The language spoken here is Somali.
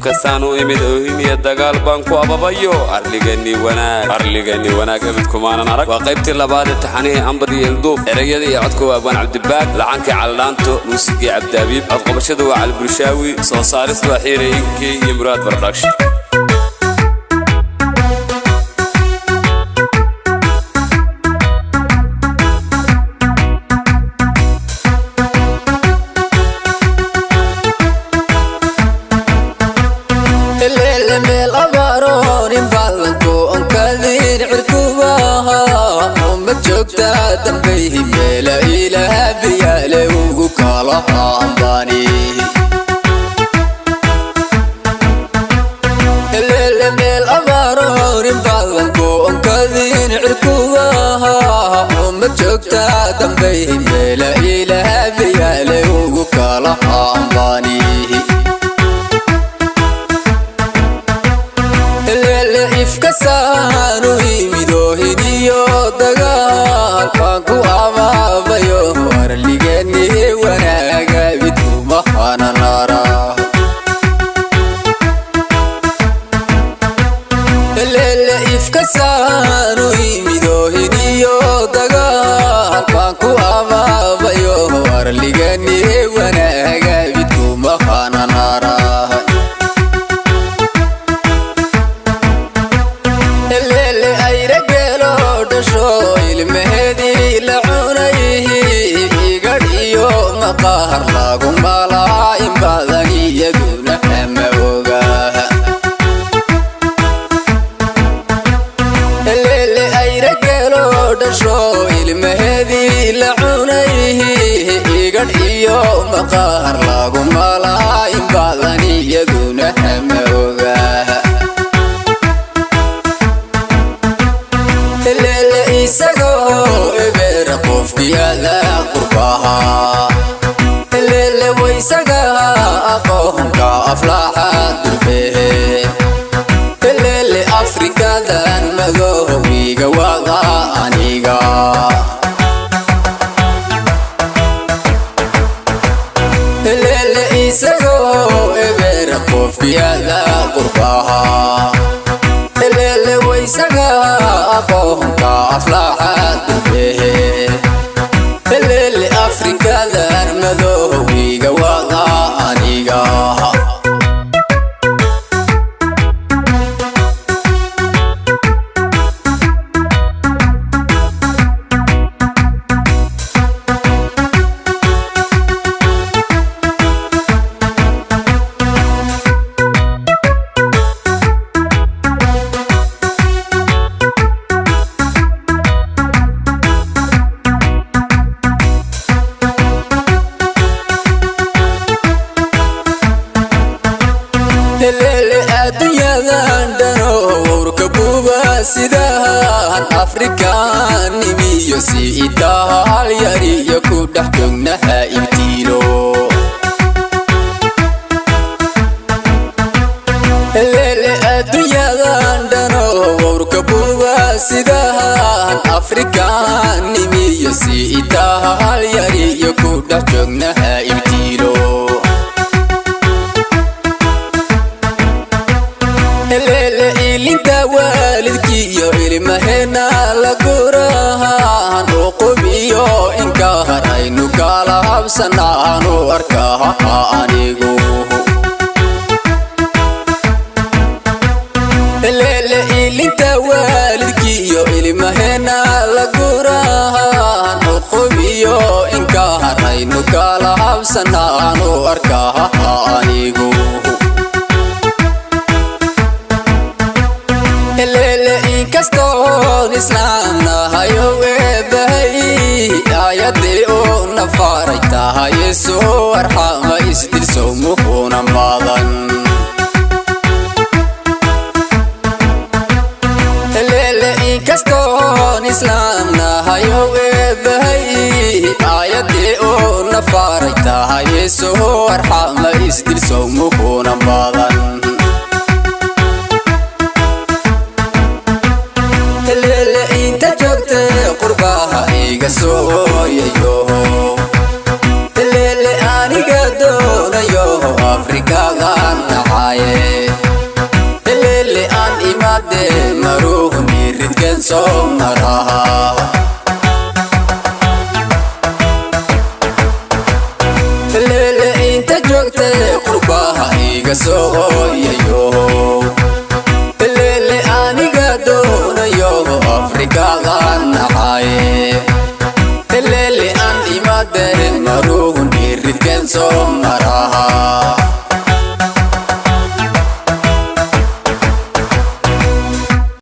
Ifkasaan u imid oohin iyo dagaal baan ku ababayo. Arligani wanaag, arligani wanaag abid kumaanan arag. Waa qaybtii labaad ee taxanihii Ambad iyo Ilduuf. Erayada iyo codka waa Abwaan Cabdibaag, lacankii Caldhaanto, muusigii Cabdiabiib, codqabashada waa Cali Bulshaawi, soo saarista waa Xiire Inkey iyo Muraad Production. Meel abaaronin ballanku onkadin cirkubaha ummad joogta dambayhi meela ilaha biyaale ugu kala hambani. Meel abaaronin ballanku onkadin cirkubaha ummad joogta dambayhi meela ilaha biyaale ugu kala hambani. Ifkasaanu imid oohiniyo dagaal baan ku abaabayo. Arligani wanaaga bidkumahananara. Ifkasaanu imid oohiniyo dagaal baan ku abaabayo. Arligani wanaaga bidkumahananara. Ayragelo dhasho ilmaheedii la cunay, igadh iyo maqaar lagu malaa in badan, iyaduna ama ogaa. Ayragelo dhasho ilmaheedii la cunay, igadh iyo maqaar lagu malaa in badan, iyaduna ama ogaa. Isagoo eber qofkiyada qurbaha lele waysaga aqoonka aflaaxa durbehe. Lele Afrikadan madoowiga wada aniga. Lele isagoo eber qofkiyada qurbaha lele waysaga aqoonka aflaaxa durbehe. Lele Afrikadan madoowiga wada aniga. Lele adduunyadan dhano wowrka buuba sidahan Afrikaanimiyo si itaal yariyo ku dhex joognaha ibtiilo. Lele adduunyadan dhano wowrka buuba sidahan Afrikaanimiyo si itaal yariyo ku dhex joognaha ibtiilo. Lele ilinta waalidkiiyo ilmaheena la gurahan uqubiyo inkahan aynu kala habsanaanu arkaa anigu. Lele ilinta waalidkiiyo ilmaheena la gurahan uqubiyo inkahan aynu kala habsanaanu arkaa anigu. Lele inkastoon islaam nahayo eebahay aayadii uu nafaray tahay soo arxama isdil sowmuhuna badan. Lele inkastoon islaam nahayo eebahay aayadii uu nafaray tahay soo arxama isdil sowmuhuna badan. Lele inta joogta qurbaha iga sooyayo. Lele aniga doonayo Afrikadan nacaye. soo maraha. Lele inta joogta qurbaha iga soo ooyayo, lele aniga doonayo Afrikadan naxaye, lele aan imaadeen maruhun dhiiridkeen soo